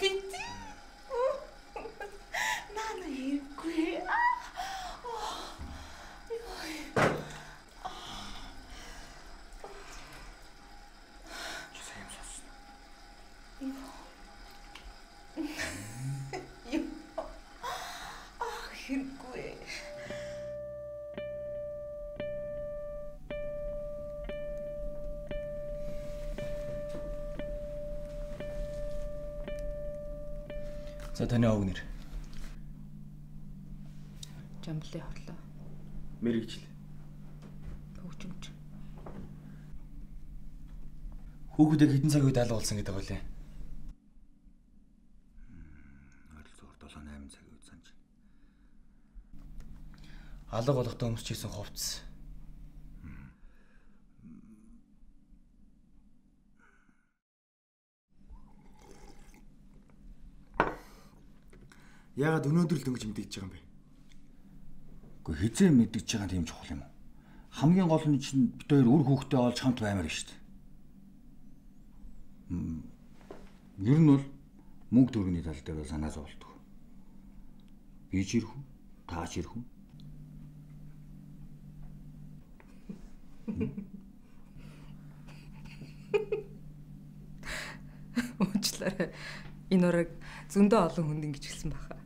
Бити. Наа хэрэггүй. Чи сайн юм сонссон. Юу? Аа, хэрэггүй. За, таны овг нэр. Жамблын хорлоо. Мэргэжил. Хөгжимч. Хүүхдийг хэдэн цаг үед алга болсон гэдэг байлээ? Ойролцоогоор 7 8 цагийн үед санаж байна. Алга болохдоо өмсч исэн хувцас. Яагаад өнөөдөр л дөнгөж мэдэгдэж байгаа юм бэ? Гэхдээ хизээ мэдэгдэж байгаа нь тийм чухал юм уу? Хамгийн гол нь чинь бид хоёр үр хүүхдээ олж хамт баймаар шүү дээ. Ер нь бол мөнгө төгрөгийн тал дээр бол санаа зовлдог. Би ч ирэх үү? Та ч ирэх үү? Уучлаарай. Энэ ураг зөндөө олон хүнд ингэж хэлсэн баха.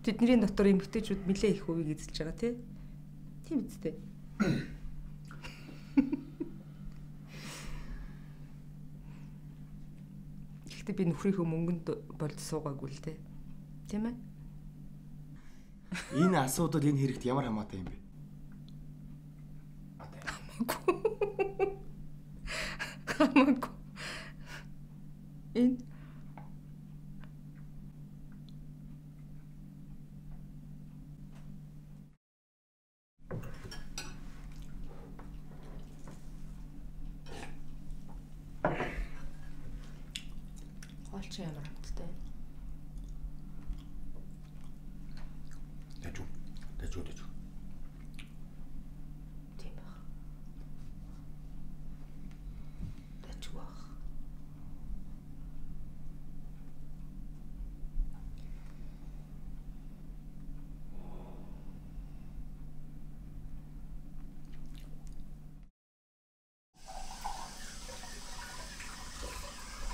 Тэдний дотор эмэгтэйчүүд нэлээ их хувийг эзэлж байгаа тий. Тийм үстэй. Гэхдээ би нөхрийнхөө мөнгөнд болж суугаагүй л дээ. Тийм ээ? Энэ асуудал энэ хэрэгт ямар хамаатай юм бэ? Хамаагүй. Хамаагүй. Энэ хоол чи ямар амттай. Дажуу. Дажуу дажуу. Тийм байх. Дажуу байх.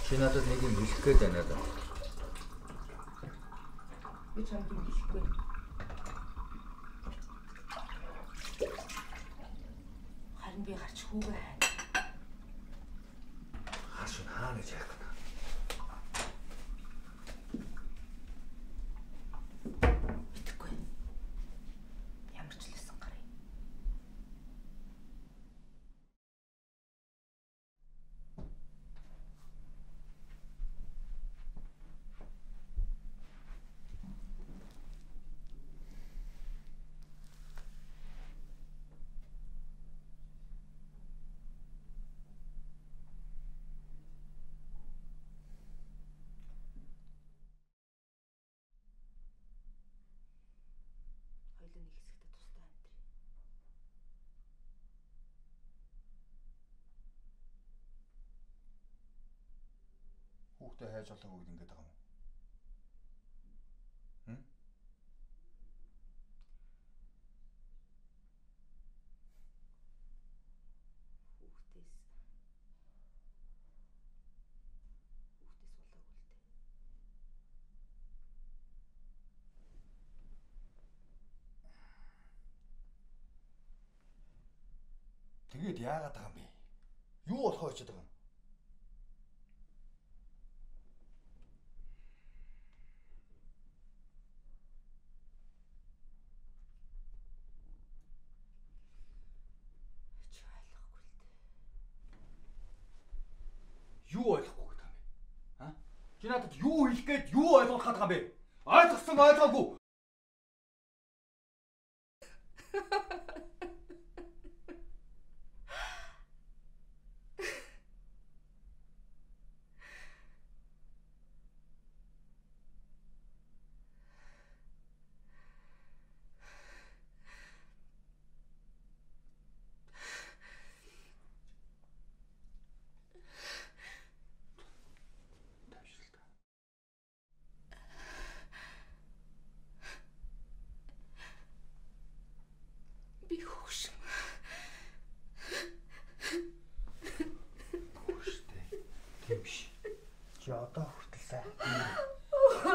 Чи надад нэг юм хэлэх гээд байна даа. Би чамд юм хэлэхгүй. Харин би гарч хүүгээ хайна. Хаш хаана гэж яах вэ? Мэдэхгүй. Ямар ч лсэн гарыг. Хоёулаа нэг хэсэгтээ тустай амьдрий. Хүүхдээ хайж олоогүй гэд ингэж байгаа юм уу? Хм? Хүүхдээс болоогүй л дээ. Тэгээд яагаад байгаа юм бэ? Юу болохоо хийж байгаа юм? Чи ойлгохгүй л дээ. Юу ойлгохгүй гэдэг юм бэ? А? Чи надад юу хэлэх гээд юу ойлгох гээд байгаа юм бэ? Ойлгосон ойлгоогүй.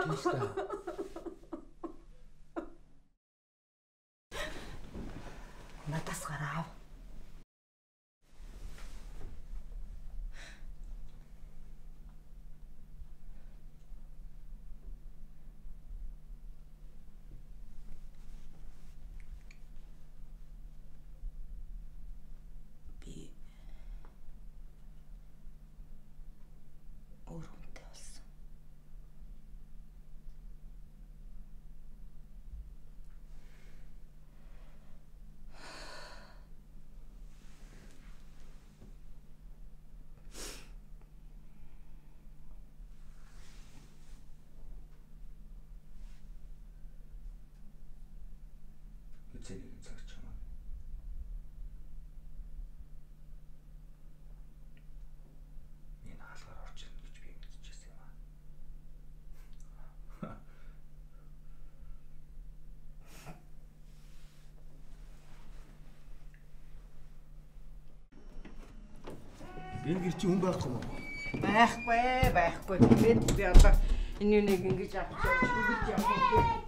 Болно л та. Надаас гараав. Би өөр хүнтэй болсон. Хэзээ нэгэн цаг чамаа. Энэ хаалгаар орж ирнэ гэж би мэдчихсэн юм аа. Энэ гэр чи хүн байхгүй мó? Байхгүй, байхгүй. Тэгээд би одоо энэ нэг ингэж авч явж хөгж явах юм.